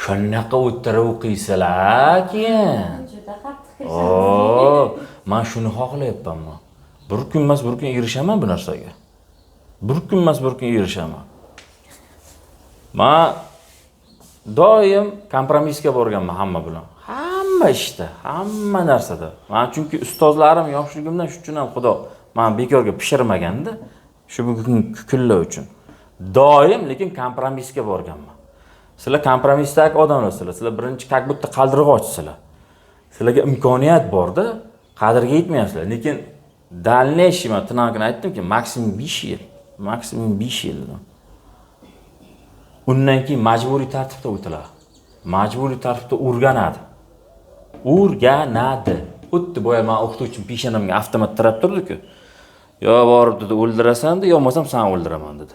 Shunaqa o'tirib o'qiysizlar keyin. Juda qattiq. O, man shuni xohlayapman man. Bir kun emas, bir kun erishaman bu narsaga. Bir kun emas, bir kun erishaman. Man doim kompromissga borganman hamma bilan. Hamma ishda, hamma narsada. Man chunki ustozlarim yoshligimdan shu uchun ham Xudo man bekorga pishirmaganda, shu bugungi kunlar uchun. Doim lekin kompromissga borganman. Sizlar kompromissdagi odamlarsizlar. Sizlar birinchi как будто qaldirg'ochsizlar. Sizlarga imkoniyat borda, qadriga yetmayapsizlar. Lekin дальнейший man tinakini aytdimki, maksimum 5 yil, maksimum 5 yil dedim. Undan keyin majburiy tartibda o'tiladi. Majburiy tartibda o'rganadi. O'rganadi. Xuddi boya man o'qituvchim peshonamga avtomat tirab turdi-ku. Yo borib, dedi, o'ldirasan, dedi, yo bo'lmasam san o'ldiraman, dedi.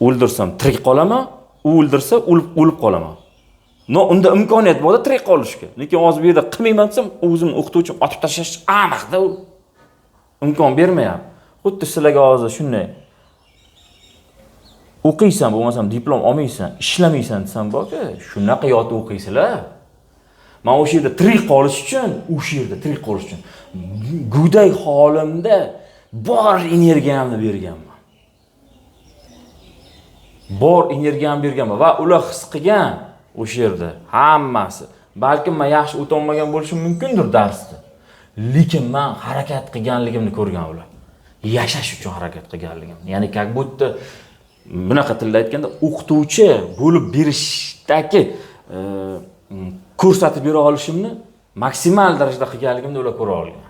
O'ldirsam tirik qolaman, u o'ldirsa o'lib qolaman. Но, unda imkoniyat borda tirik qolishga. Lekin hozir bu yerda qilmayman desam, o'zimni o'qituvchim otib tashlash aniqda u. Imkon bermayapti. Xuddi sizlarga hozir shunday o'qiysan, bo'lmasam diplom olmaysan, ishlamaysan desam borku, shunaqa yotib o'qiysizlar. Man o'sha yerda tirik qolish uchun, o'sha yerda tirik qolish uchun go'dak holimda bor energiyamni berganman. Bor energiyamni berganman va ular his qilgan o'sha yerda hammasi. Balkim man yaxshi o'tolmagan bo'lishim mumkindir darsni. Lekin man harakat qilganligimni ko'rgan ular. Yashash uchun harakat qilganligimni. Ya'ni как будто bunaqa tilda aytganda, o'qituvchi bo'lib berishdagi ko'rsatib bera olishimni maksimal darajada qilganligimni ular ko'ra olgan.